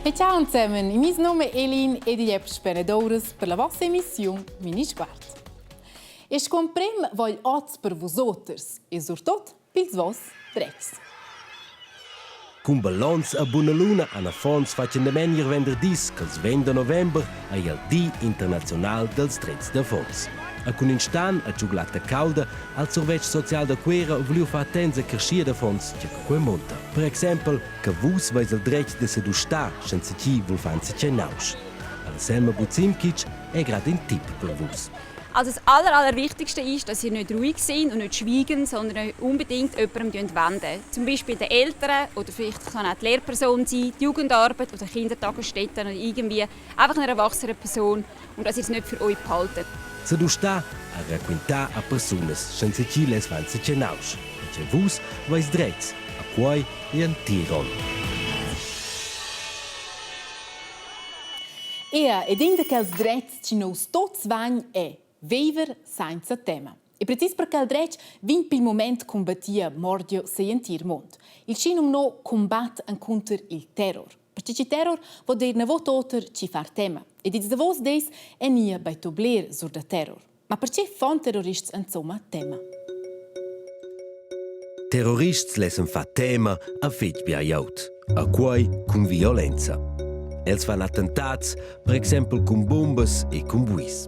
E ciao zusammen, il mio nome è Elin ed igl è Spenedouras per la vossa emissiun Minisguard. E sco voglio oz per vus oters e surtut pils vos dretgs. Cun ballons a buna luna han affons fatg endamen ier venderdis ch'els 20 da november ei il di internaziunal dals dretgs d'affons. E cun in stan a tschuglatta caulda ha il survetsch social da Cuera vuliu far attents a crescher d'affons tge che quei munta. Per exempel che vus veis il dretg da sedustar senza chi vul far enzatgei nausch. Alla Selma Buzimkic è grad in tip per vus. Also das Aller, Allerwichtigste ist, dass ihr nicht ruhig sind und nicht schweigen, sondern euch unbedingt jemandem wenden. Zum Beispiel den Eltern oder vielleicht kann auch die Lehrperson sein, die Jugendarbeit oder Kindertagesstätten oder irgendwie einfach eine erwachsene Person und dass ihr es nicht für euch behaltet. Sedustar a raquintar a persunas senza chi les van se nausch, e che vus veis drets, a quei è en Tirol. Ea, ed in da quels drets chi nous tuots vain è viver sainza tema. E precis per quel dretg vegn pil mument cumbattia mordio sigl entir mund. Il schinumno cumbat encunter il terror. Perche chi terror vo dir navot oter chi far tema. Ed ils davos dis è nia baito bler sur da terror. Ma perche fan terrorists insomma tema? Terrorists lessan far tema a fetg bia glieud, a quei cun violenza. Els fan attentats, per exempel cun bumbas e cun buis.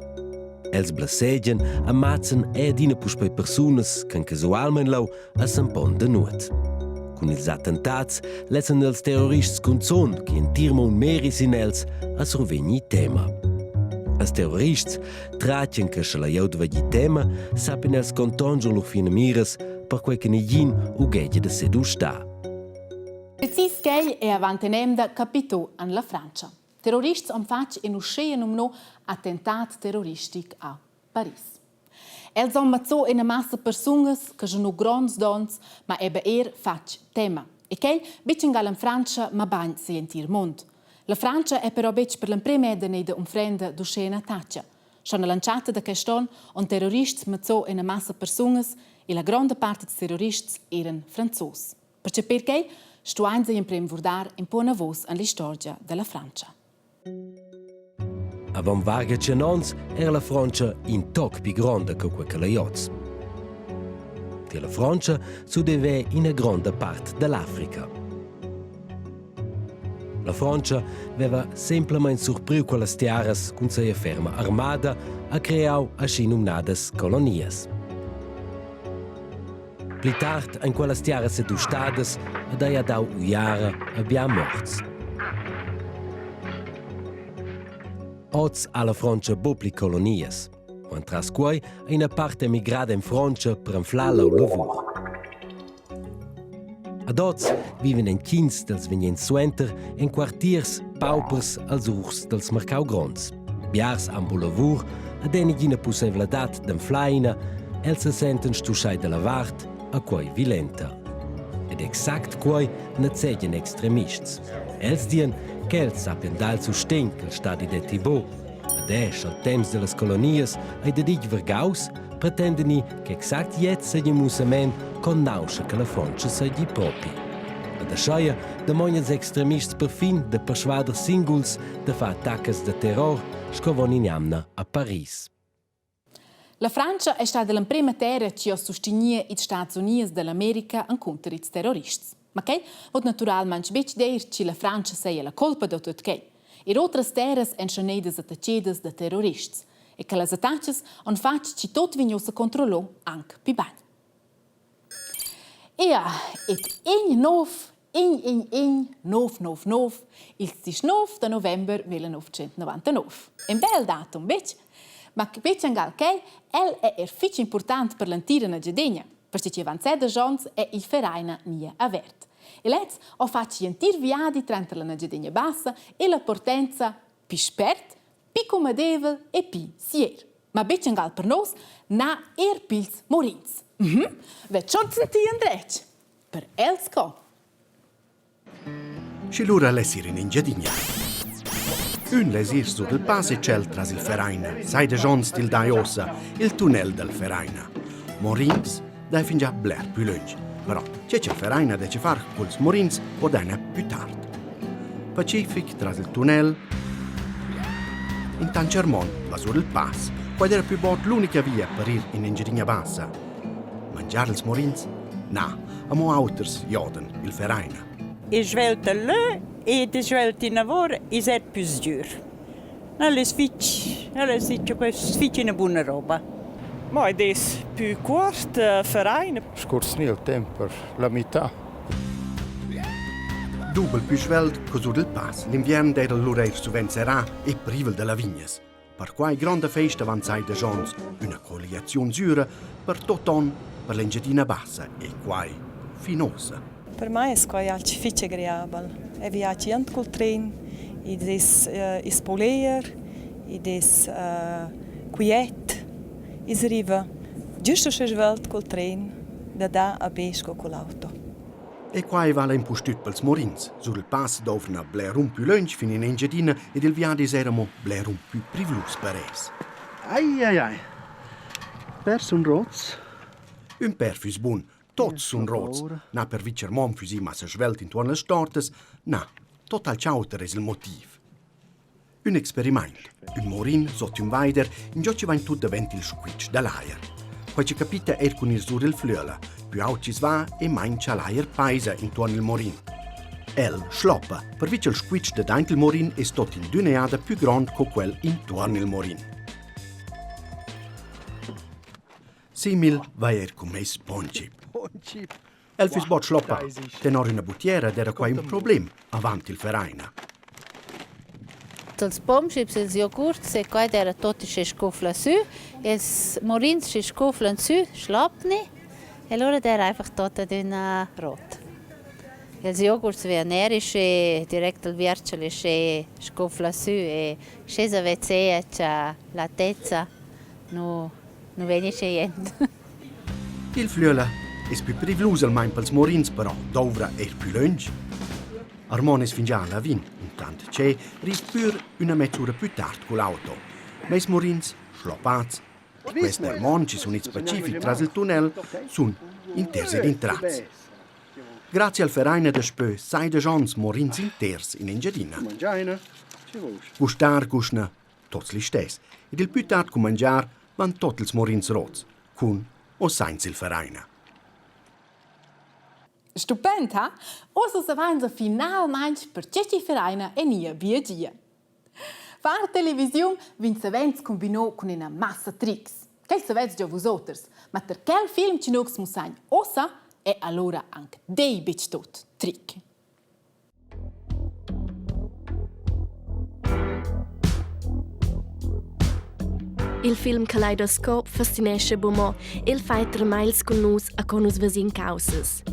Els blassegian, ammazzan e adina puspei persunas ch'han casualmein leu a s'empon da nuot. Cun ils attentats lessan els terrorists cunzun che entir mund meri sin els a survegnir tema. Als terrorists tratgan che sche la glieud vegli tema, sappien els contonscher lur finamiras, perquei che negin ughegia da sedustar. Precis quel è avant in'emda capitò en la Frantscha. Terrorists han fatg in uschè numno attentat terroristic a Paris. Els han mazzò ina massa persunas che nu gronds dons, ma eben er fatg tema. E quel betg angal en Frantscha, mabain sigl entir mund. La Frantscha è però betg per l'emprema eda neida unfrenda d'uschè ina attacca. Schon all'entschatta da quest onn han terrorists mazzò ina massa persunas e la gronda part dals terrorists eran franzos. Perche perquei stuain se emprem vurdar in po enavos en l'istorgia della Frantscha. Avon varga tschien onns era la Frontscha in toc pli gronda che quei che ei oz. Tier la Frontscha s'udeva ina gronda part dall'Africa. La Frontscha veva semplamein surpriu quellas tiaras cun sia ferma armada ha creau aschi numnadas colonias. Pli tard ein quellas tiaras sedustadas ed ei ha dau uiara e bia morts. Oz ha la Frontscha buc pli colonias. Ma entras quei ei ina part emigrada en Frontscha per anflar leu lavur. Ad oz viven entgins dals vegnents suenter en quartiers paupers als urs dals marcau gronds. Biars han bu lavur ed ein negina pusseivladad d'anflar ina, els se sentan stuschai dalla vart a quei vilenta. Ed exact quei nezegian extremists. Els dian ch'els sappien dar il sustegn ch'il stadi detti buc. Ed è, sch'al temps dellas colonias ei daditg vargaus, pretendeni ch'exact gliez seigi mussament con nauscha che la Frontscha seigi propi. Ed ascheia damogn ils extremists perfin da persvader singuls da far attaccas da terror sco avon in'jamna a Paris. La Frantscha è stada l'emprema terra che ha sustegnia ils Stati Unids dall'America encunter ils terrorists. Ma quei vot naturalmain betg dir che la Frantscha seia la colpa da tut quei. Er otras terras èn schon neidas attaccedas da terrorists e che las attacas han fatg che tot vegn ussa controllò anc pi bain. Ea, ed in nov, in in in, nov nov nov, ils 19 da november 1999. In bel datum, betg? Ma betg angal quel, el è er fitg important per l'entira Engiadina, perche chi avant 16 ons è il Vereina nia avert. E lez ho fatg l'entir viadi tranter la Engiadina Bassa e la Portenza pi spert, pi cumadevel e pi sier. Ma betg angal per nos, na er pils Morins. Mhm, vet schon senti endretg. Per els co. Schi lura less ir in Engiadina. Ün less ir sur il pass e tschel tras il Vereina, sai da Jons til dai ossa, il tunnel dal Vereina. Morins dai fingià bler pü lönch. Però che cha Vereina dece far culs Morins podaina pü tard. Pacific tras il tunnel. Intant Germon va sur il pass. Quai era più bod l'unica via per ir in Engiadina Bassa. Mangiar ils morins? Na, amo auters jodan il Vereina. I svelta lö e ti svelta inavor, is è più sgür. El es fich, el es fich, quest fich üna buna roba. Ma id es pü cuort Verein. Scursnì il temp per la mità. Dubel pü svelt co sur il pass. L'inviern d'eira lura eir suvent serrà e privel da lavignas. Perquai gronda festa avanzai da Jons, üna colliaziun süra per tot on per l'Engiadina Bassa e quai fin uossa. Per mai es quai alch fich agreabel. Eu viagi jent cul tren, id es is puler, id es quiet, i's riva güst uschè svelt cul tren da da a be sco cul auto. E quai vala impustüt pels Morins. Sur il pass dovrna bler pü lönch fin in Engiadina ed il viadi s'eira mo bler pü privlus per eis. Ai ai ai. Per sun rots. Ün per füss bun, tots sun rots. Na per vicer mon füss i massa svelt intuorn las stortas, na, total chauter es il motiv. Ün experimaint, ün morin sot ün vaider, ingio chi vain tut davent il squitsch da l'ajer. Quai chi capita eir cun ir sur il flüela. Pü aut chi's va e main cha l'ajer paisa intuorn il morin. El schloppa, pervi cha'l squitsch dadaint il morin es tot in d'üna jada pü grond co quel intuorn il morin. Simil va eir cun meis Poncip. El füss bod schloppà. Tenor üna butiera d'eira quai ün problem avant il Vereina. Ils pomschips, ils jogurts e quai d'eira tuot schi scufla sü. Ils morins schi scuflan sü, schlappni e lura d'eira einfach tuot adüna rot. Ils jogurts veian eir usché direct al vierchel usché scufla sü e sche sa vezzea cha l'atezza nu nu vegn usché jent. Il flüela es pü privlus almain pels morins però douvra eir pü lönch. Armon es fingià a Lavin, intant che riv pür üna mezz'ura pü tard cul auto. Meis morins, schloppats, quest Armon chi sun its pacific tras il tunnel, sun inters ed intrats. Grazie al Verein daspö saidesch ons morins inters in Engiadina. Gustar guschna tots listess ed il pü tard cun mangiar van tot ils morins rots, cun o sainza il Vereina. Stupend, ha? Ussa savainsa finalmaing perche chi Vereina è nia via gia. Far televisiun vegn savens cumbinò cun ina massa trics. Quel savez già vus oters, ma ter quel film chi nus mussain ussa è allura anc dei betg tot tric. Il film Kaleidoscope fascinescha buca mo, el fa termagls cun nus a co nus vesin caussas.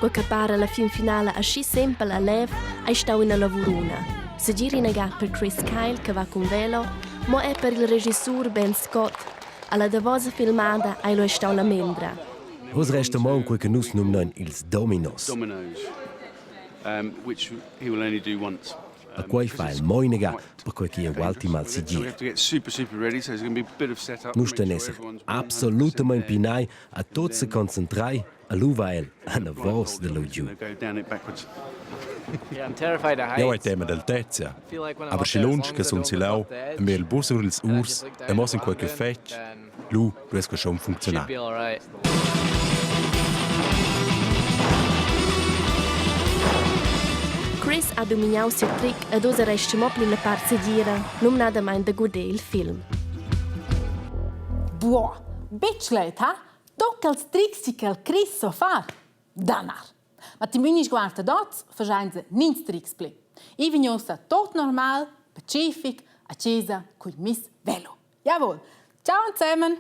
Quei che para la fin finala aschi sempel a lev ei stau ina lavuruna. Segir inaga per Chris Kyle che va cun velo, mo è per il regissur Ben Scott. Alla davosa filmada ei lu stau la mendra. Hoz resta mo quei che nus numnan ils dominos. A quei fa el mo inaga, perquei ch'ei è ualti malsegir. Nus ston esser absolutamein pinai a tots seconcentrai, a lu va el anavos da leu giu. Jau hai tema d'altezia, aber schi lunsch che sun silau e mir il bus sur ils urs e mo sin quei che fetg, Lu duess quei schon funcziunar. Chris ha domignau siu tric ed ussa resta mo pli la part segira, numnadamein da guder il film. Boah, betg led, ha? Tocca els trics che il Chris so far. Danar. Ma ti mini sguarda dots, fagiainsa nins trics pli. I vegn ussa tot normal, pacific, a chesa cul mis velo. Jawohl. Ciao zusammen.